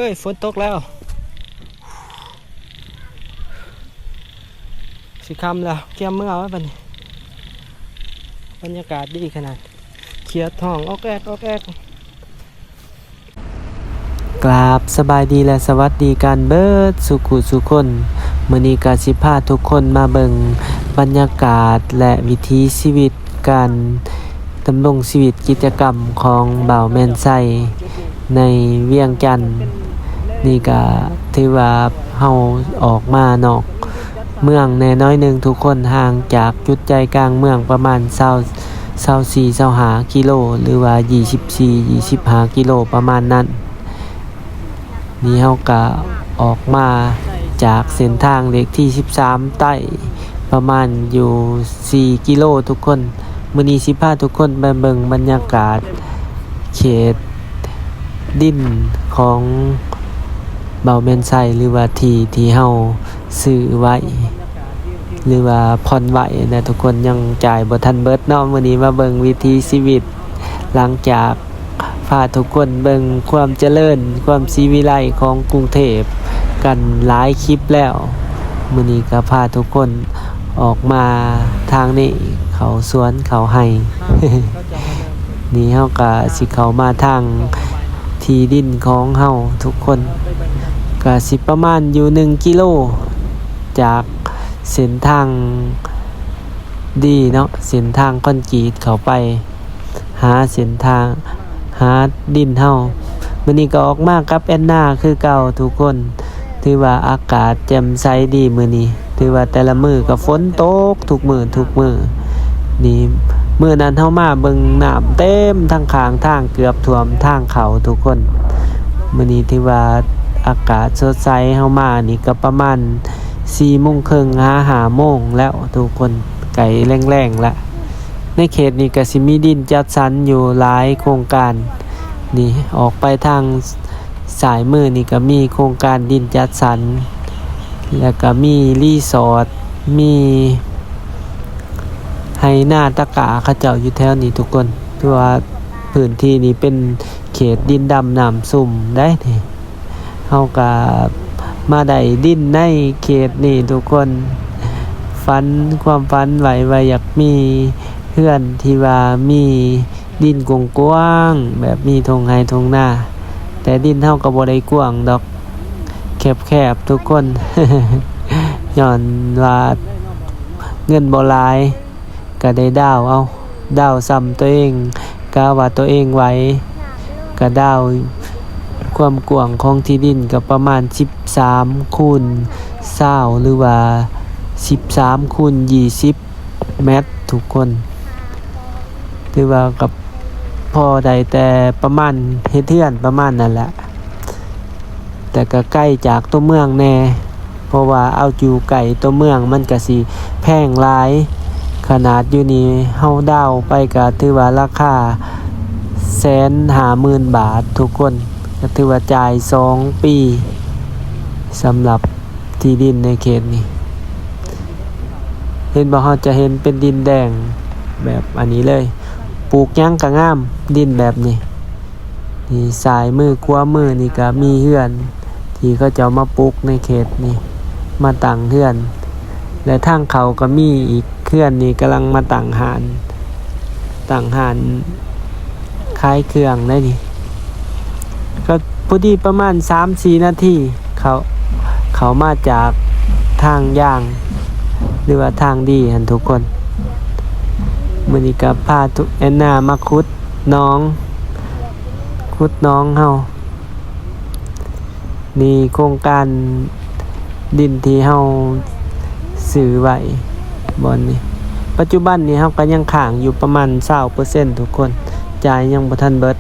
ເອີຍ ຝົນຕົກແລ້ວ ຊິຄ່ຳແລ້ວ ກຽມເມືອແລ້ວບັດນີ້. ບັນຍາກາດດີຂະໜາດ ຂຽດຮ້ອງອອກແອກ ອອກແອກ. ກາບສະບາຍດີ ແລະ ສະຫວັດດີກັນເບິດສູ່ຄູ່ສູ່ຄົນ. ມື້ນີ້ກະຊິພາທຸກຄົນມາເບິ່ງບັນຍາກາດ ແລະ ວິຖີຊີວິດ ການດຳລົງຊີວິດ ກິດຈະກຳຂອງບ່າວແມ່ນໄຊໃນວຽງຈັນ. ນີ້ກະຖືວ່າເຮົາອອກມານອກເມືອງແດ່ໜ້ອຍໜຶ່ງທຸກຄົນ, ຫ່າງຈາກຈຸດໃຈກາງເມືອງປະມານຊາວ ຊາວສີ່ ຊາວຫ້າກິໂລ ຫຼືວ່າ ຊາວສີ່ ຊາວຫ້າກິໂລ ປະມານນັ້ນ. ນີ້ເຮົາກະອອກມາຈາກເສັ້ນທາງເລກທີສິບສາມໃຕ້ ປະມານຢູ່ສີ່ກິໂລທຸກຄົນ. ມື້ນີ້ຊິພາທຸກຄົນໄປເບິ່ງບັນຍາກາດເຂດດິນຂອງບ່າວແມ່ນໄຊ ຫຼືວ່າທີ່ທີ່ເຮົາຊື້ໄວ້ ຫຼືວ່າຜ່ອນໄວ້ນະທຸກຄົນ, ຍັງຈ່າຍບໍ່ທັນເບິດເນາະ. ມື້ນີ້ມາເບິ່ງວິຖີຊີວິດ ຫຼັງຈາກພາທຸກຄົນເບິ່ງຄວາມຈະເລີນ ຄວາມສີວິໄລຂອງກຸງເທບກັນຫຼາຍຄລິບແລ້ວ, ມື້ນີ້ກໍພາທຸກຄົນອອກມາທາງນີ້ ເຂົ້າສວນເຂົ້າໄຮ່. ນີ້ເຮົາກໍຊິເຂົ້າມາທາງທີ່ດິນຂອງເຮົາທຸກຄົນ, ກໍຊິປະມານຢູ່ໜຶ່ງກິໂລຈາກເສັ້ນທາງ ດີເນາະ ເສັ້ນທາງຄອນກຣີດເຂົ້າໄປຫາເສັ້ນທາງ ຫາດິນເຮົາ. ມື້ນີ້ກໍອອກມາກັບແອນນາຄືເກົ່າທຸກຄົນ, ຖືວ່າອາກາດແຈ່ມໃສດີມື້ນີ້, ຖືວ່າແຕ່ລະມື້ກໍຝົນຕົກທຸກມື້ທຸກມື້. ນີ້ ມື້ນັ້ນເຮົາມາເບິ່ງນ້ຳເຕັມທັງຂ້າງທາງ ເກືອບຖ້ວມທາງເຂົ້າທຸກຄົນ. ມື້ນີ້ຖືວ່າອາກາດສົດໃສ, ເຮົາມານີ້ກໍປະມານ ສີ່ໂມງເຄິ່ງຫາຫ້າໂມງແລ້ວທຸກຄົນ, ໃກ້ແລງໆລະ. ໃນເຂດນີ້ກໍຊິມີດິນຈັດສັນຢູ່ຫຼາຍໂຄງການ. ນີ້ອອກໄປທາງຊ້າຍມືນີ້ກໍມີໂຄງການດິນຈັດສັນ, ແລ້ວກໍມີຣີສອດ, ມີໄຮ່ນາຕະກາເຂົາເຈົ້າຢູ່ແຖວນີ້ທຸກຄົນ. ຖືວ່າພື້ນທີ່ນີ້ເປັນເຂດດິນດຳນ້ຳຊຸ່ມໄດ໋ນີ້. ເຮົາກະມາໄດ້ດິນໃນເຂດນີ້ທຸກຄົນ. ຝັນ ຄວາມຝັນໄວ້ວ່າຢາກມີເຮືອນທີ່ວ່າມີດິນກວ້າງໆ ແບບມີທົ່ງໄຮ່ທົ່ງນາ, ແຕ່ດິນເຮົາກໍບໍ່ໄດ້ກວ້າງດອກ, ແຄບໆທຸກຄົນ, ຍ້ອນວ່າເງິນບໍ່ຫຼາຍ. ກະໄດ້ດາວເອົາ, ດາວສ່ຳໂຕເອງ, ກະວ່າໂຕເອງໄຫວ, ກະດາວ. ຄວາມກວ້າງຂອງທີ່ດິນກະປະມານສິບສາມຄູນຊາວ ຫຼືວ່າສິບສາມຄູນຊາວແມັດທຸກຄົນ, ຖືວ່າກະພໍໄດ້ແຕ່ປະມານເຮັດເຮືອນປະມານນັ້ນແຫຼະ. ແຕ່ກະໄກຈາກຕົວເມືອງແດ່, ເພາະວ່າເອົາຢູ່ໃກ້ຕົວເມືອງມັນກະຊິແພງຫຼາຍ. ຂະໜາດຢູ່ນີ້ເຮົາດາວໄປກະຖືວ່າລາຄາແສນຫ້າໝື່ນບາດທຸກຄົນ, ກະຖືວ່າຈ່າຍສອງປີ ສຳລັບທີ່ດິນໃນເຂດນີ້. ເຫັນບໍ່, ເຮົາຈະເຫັນເປັນດິນແດງແບບອັນນີ້ເລີຍ, ປູກຫຍັງກະງາມ ດິນແບບນີ້. ນີ້ຊ້າຍມືຂວາມືນີ້ກະມີເຮືອນທີ່ເຂົາເຈົ້າມາປຸກໃນເຂດນີ້ ມາຕັ້ງເຮືອນ, ແລະ ທາງເຂົ້າກະມີອີກ. ເຮືອນນີ້ກຳລັງມາຕັ້ງຮ້ານ, ຕັ້ງຮ້ານຂາຍເຄື່ອງໄດ໋ນີ້. ກະພໍດີປະມານສາມສີ່ນາທີ ເຂົ້າ ເຂົ້າມາຈາກທາງຢາງ ຫຼືວ່າທາງດີຫັ້ນທຸກຄົນ. ມື້ນີ້ກະພາທຸກ ແອນນາມາຂຸດ ໜອງ ຂຸດໜອງເຮົາ. ນີ້ໂຄງການດິນທີ່ເຮົາຊື້ໄວ້ບ່ອນນີ້. ປັດຈຸບັນນີ້ເຮົາກະຍັງຄ້າງຢູ່ປະມານຊາວເປີເຊັນທຸກຄົນ, ຈ່າຍຍັງບໍ່ທັນເບິດ,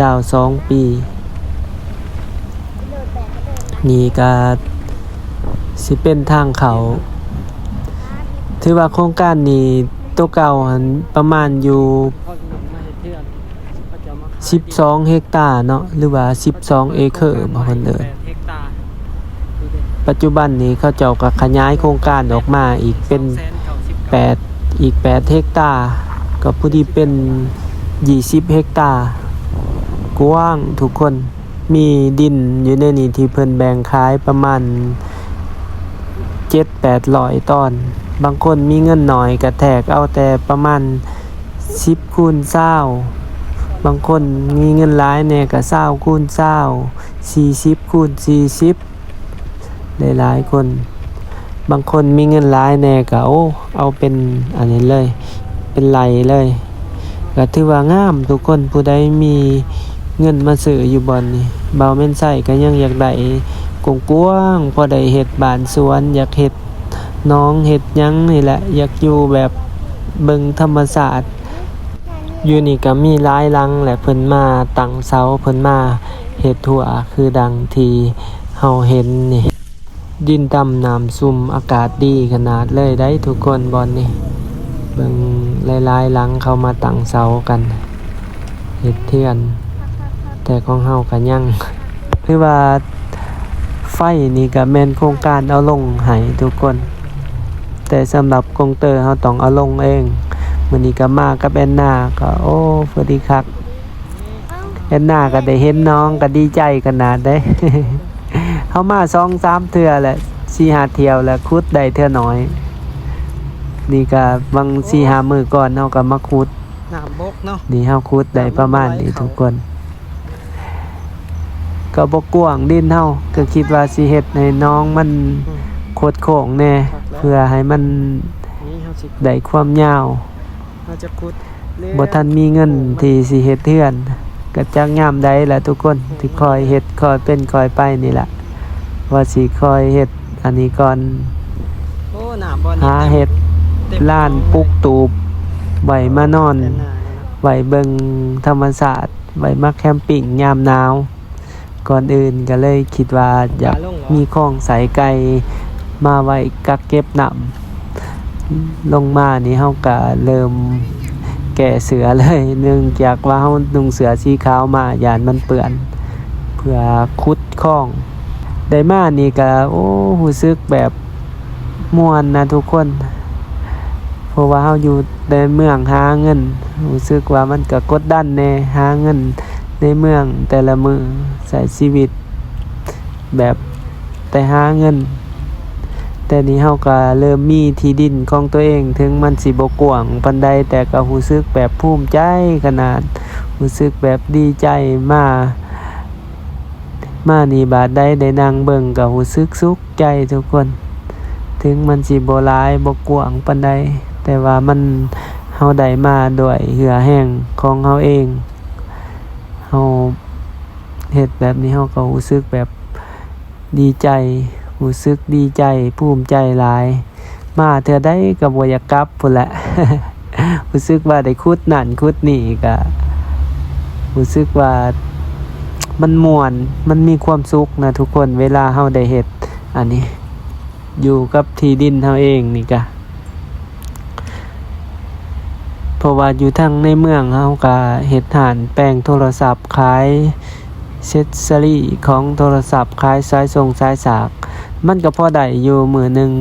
ດາວສອງປີ. ນີ້ກະຊິເປັນທາງເຂົ້າ. ຖືວ່າໂຄງການນີ້ ໂຕເກົ່າຫັ້ນປະມານຢູ່ສິບສອງເຮັກຕາເນາະ ຫຼືວ່າສິບສອງເອເຄີ ບາງຄົນເອີ້ນ. ປັດຈຸບັນນີ້ເຂົາເຈົ້າກໍຂະຫຍາຍໂຄງການອອກມາອີກເປັນແປດ ອີກແປດເຮັກຕາ, ກໍພໍດີເປັນຊາວເຮັກຕາ. ກວ້າງທຸກຄົນ. ມີດິນຢູ່ໃນນີ້ທີ່ເພິ່ນແບ່ງຂາຍປະມານເຈັດແປດຮ້ອຍຕອນ. ບາງຄົນມີເງິນໜ້ອຍກໍແທກເອົາແຕ່ປະມານສິບຄູນຊາວ, ບາງຄົນມີເງິນຫຼາຍແດ່ກໍຊາວຄູນຊາວ, ສີ່ສິບຄູນສີ່ສິບ ຫຼາຍໆຄົນ. ບາງຄົນມີເງິນຫຼາຍແດ່ກໍ ໂອ້ ເອົາເປັນອັນນີ້ເລີຍ ເປັນໄຮ່ເລີຍ ກໍຖືວ່າງາມທຸກຄົນ. ຜູ້ໃດມີເງິນມາຊື້ຢູ່ບ່ອນນີ້ ບ່າວແມ່ນໄຊກໍຍັງຢາກໄດ້ກວ້າງໆ ພໍໄດ້ເຮັດບ້ານສວນ, ຢາກເຮັດໜອງເຮັດຫຍັງນີ້ແຫຼະ, ຢາກຢູ່ແບບເບິ່ງທຳມະຊາດ. ຢູ່ນີ້ກໍມີຫຼາຍຫຼັງແຫຼະ ເພິ່ນມາຕັ້ງເສົາ, ເພິນມາເຮັດຮົ້ວຄືດັ່ງທີ່ເຮົາເຫັນນີ້. ດິນດຳນ້ຳຊຸ່ມ ອາກາດດີຂະໜາດເລີຍໄດ໋ທຸກຄົນ. ບ່ອນນີ້ເບິ່ງຫຼາຍໆຫຼັງເຂົາມາຕັ້ງເສົາກັນເຮັດເຮືອນ, ແຕ່ຂອງເຮົາກໍຍັງ ຄືວ່າໄຟນີ້ກໍແມ່ນໂຄງການເອົາລົງໃຫ້ທຸກຄົນ, ແຕ່ສຳລັບກົງເຕີເຮົາຕ້ອງເອົາລົງເອງ. ມື້ນີ້ກໍມາກັບແອນນາ ກໍ ໂອ້ ພໍດີຄັກ. ແອນນາກໍໄດ້ເຫັນໜອງກໍດີໃຈຂະໜາດເດ້. ເຮົາມາສອງສາມເທື່ອແຫຼະ ສີ່ຫ້າທ່ຽວແລ້ວ, ຂຸດໄດ້ເທື່ອໜ້ອຍ. ນີ້ກໍຫວ່າງສີ່ຫ້າມື້ກ່ອນເຮົາກໍມາຂຸດ, ນ້ຳບົກເນາະ. ນີ້ເຮົາຂຸດໄດ້ປະມານນີ້ທຸກຄົນ, ກໍບໍ່ກວ້າງດິນເຮົາ, ກໍຄິດວ່າຊິເຮັດໃຫ້ໜອງມັນ ອືມ ຄົດໂຄ້ງແດ່ ຄັກແລ້ວ ເພື່ອໃຫ້ມັນ ນີ້ເຮົາຊິ ໄດ້ຄວາມຍາວ. ເຮົາຈະຂຸດ ບໍ່ທັນມີເງິນທີ່ຊິເຮັດເຮືອນ, ກໍຈັກຍາມໃດລະທຸກຄົນ, ຊິຄ່ອຍເຮັດຄ່ອຍເປັນຄ່ອຍໄປນີ້ລະ, ວ່າຊິຄ່ອຍເຮັດອັນນີ້ກ່ອນ. ໂອ້ ນ້ຳບ່ອນນີ້ ຫາເຮັດ ເຕັມ ລານປຸກຕູບໄວ້ມານອນ, ເຕັມໜ້າເລີຍເນາະ, ໄວ້ເບິ່ງທຳມະຊາດ, ໄວ້ມາແຄມປິງຍາມໜາວ. ກ່ອນອື່ນກໍເລີຍຄິດວ່າຢາກມີຄອງໃສ່ໄກ່ມາໄວ້ກັກເກັບນ້ຳ. ລົງມານີ້ເຮົາກໍເລີ່ມແກ້ເສື້ອເລີຍ, ເນື່ອງຈາກວ່າເຮົານຸ່ງເສື້ອສີຂາວມາ ຢ້ານມັນເປື້ອນ, ເພື່ອຂຸດຄອງ. ໄດ້ມານີ້ກໍ ໂອ້ ຮູ້ສຶກແບບ ມ່ວນນະທຸກຄົນ, ເພາະວ່າເຮົາຢູ່ໃນເມືອງຫາເງິນ, ຮູ້ສຶກວ່າມັນກໍກົດດັນແດ່, ຫາເງິນໃນເມືອງແຕ່ລະມື້, ໃຊ້ຊີວິດແບບແຕ່ຫາເງິນ. ແຕ່ນີ້ເຮົາກໍເລີ່ມມີທີ່ດິນຂອງຕົວເອງ, ເຖິງມັນຊິບໍ່ກວ້າງປານໃດ, ແຕ່ກໍຮູ້ສຶກແບບພູມໃຈຂະໜາດ, ຮູ້ສຶກແບບດີໃຈມາ. ມານີ້ບາດໃດໄດ້ນັ່ງເບິ່ງກໍຮູ້ສຶກສຸກໃຈທຸກຄົນ, ເຖິງມັນຊິບໍ່ຫຼາຍບໍ່ກວ້າງປານໃດ, ແຕ່ວ່າມັນ ເຮົາໄດ້ມາດ້ວຍເຫື່ອແຮງຂອງເຮົາເອງ, ເຮົາເຮັດແບບນີ້ເຮົາກໍຮູ້ສຶກແບບດີໃຈ, ຮູ້ສຶກດີໃຈ ພູມໃຈຫຼາຍ. ມາເທື່ອໃດກໍບໍ່ຢາກກັບພຸ້ນແຫຼະ. ຮູ້ສຶກວ່າໄດ້ຂຸດນັ້ນຂຸດນີ້ ກໍຮູ້ສຶກວ່າມັນມ່ວນ, ມັນມີຄວາມສຸກນະທຸກຄົນ, ເວລາເຮົາໄດ້ເຮັດອັນນີ້ ຢູ່ກັບທີ່ດິນເຮົາເອງນີ້ກະ. ເພາະວ່າຢູ່ທາງໃນເມືອງເຮົາກະເຮັດຮ້ານແປງໂທລະສັບ, ຂາຍເຊັດເຊີຣີຂອງໂທລະສັບ, ຂາຍສາຍສົ່ງສາຍສາກ, ມັນກະພໍໄດ້ຢູ່ມື້ໜຶ່ງ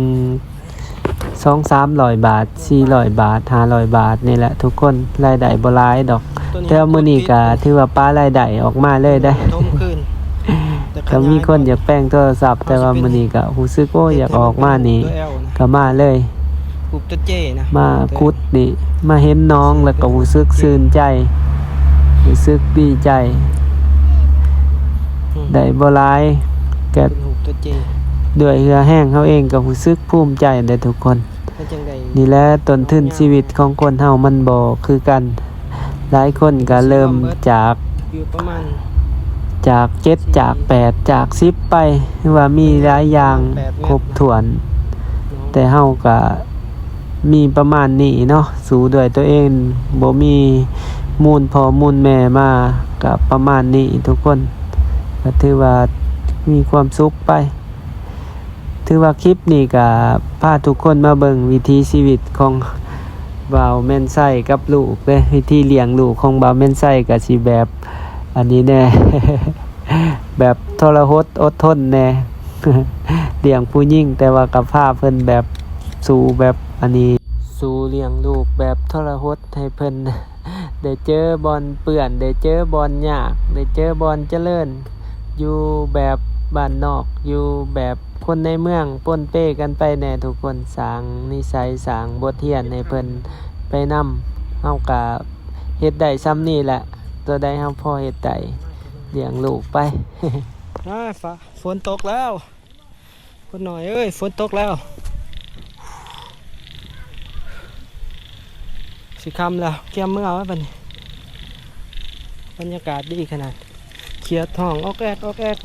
ສອງສາມຮ້ອຍບາດ, ສີ່ຮ້ອຍບາດ, ຫ້າຮ້ອຍບາດນີ້ແຫຼະທຸກຄົນ, ລາຍໄດ້ບໍ່ຫຼາຍດອກ. ແຕ່ວ່າມື້ນີ້ກະຖືວ່າປາລາຍໄດ້ອອກມາເລີຍເດ້. ກໍມີຄົນຢາກແປງໂທລະສັບ, ແຕ່ວ່າມື້ນີ້ກະຮູ້ສຶກ ໂອ້ຍ ຢາກອອກມານີ້ ກະມາເລີຍ. ມາຂຸດນີ້ ມາເຫັນໜອງແລ້ວກໍຮູ້ສຶກຊື່ນໃຈ, ຮູ້ສຶກດີໃຈ. ໄດ້ບໍ່ຫຼາຍ ກະ ດ້ວຍເຫື່ອແຮງເຮົາເອງກໍຮູ້ສຶກພູມໃຈເດ້ທຸກຄົນ. ນີ້ແຫຼະ ຕົ້ນທຶນຊີວິດຂອງຄົນເຮົາມັນບໍ່ຄືກັນ. ຫຼາຍຄົນກໍເລີ່ມຈາກ ຈາກເຈັດ ຈາກແປດ ຈາກສິບໄປ, ຄືວ່າມີຫຼາຍຢ່າງຄົບຖ້ວນ, ແຕ່ເຮົາກໍມີປະມານນີ້ເນາະ, ສູ້ດ້ວຍຕົວເອງ, ບໍ່ມີມູນພໍ່ມູນແມ່ມາ, ກໍປະມານນີ້ທຸກຄົນ, ກໍຖືວ່າມີຄວາມສຸກໄປ. ຖືວ່າຄລິບນີ້ກະພາທຸກຄົນມາເບິ່ງວິຖີຊີວິດຂອງບ່າວແມ່ນໄຊກັບລູກເດ້. ວິທີລ້ຽງລູກຂອງບ່າວແມ່ນໄຊກະຊິແບບອັນນີ້ແດ່, ແບບທໍລະຫົດອົດທົນແດ່, ລ້ຽງຜູ້ຍິງ, ແຕ່ວ່າກະພາເພິ່ນແບບສູ້ແບບອັນນີ້, ສູ້ລ້ຽງລູກແບບທໍລະຫົດໃຫ້ເພິ່ນ ໄດ້ເຈີບ່ອນເປື້ອນ, ໄດ້ເຈີບ່ອນຍາກ, ໄດ້ເຈີບ່ອນຈະເລີນ, ຢູ່ແບບບ້ານນອກ ຢູ່ແບບຄົນໃນເມືອງ ປົນເປກັນໄປແດ່ທຸກຄົນ. ສ້າງນິໄສ ສ້າງບົດຮຽນໃຫ້ເພິ່ນໄປນຳ. ເຮົາກະເຮັດໄດ້ຊ່ຳນີ້ແຫຼະ ຕົວໃດເຮົາພໍເຮັດໄດ້ ລ້ຽງລູກໄປ. ອ້າ ຝົນຕົກແລ້ວ ຄົນໜ້ອຍເອີຍ ຝົນຕົກແລ້ວ ຊິຄ່ຳແລ້ວ ກຽມເມືອແລ້ວບັດນີ້. ບັນຍາກາດດີຂະໜາດ ຂຽດຮ້ອງອອກແອກ ອອກແອກ.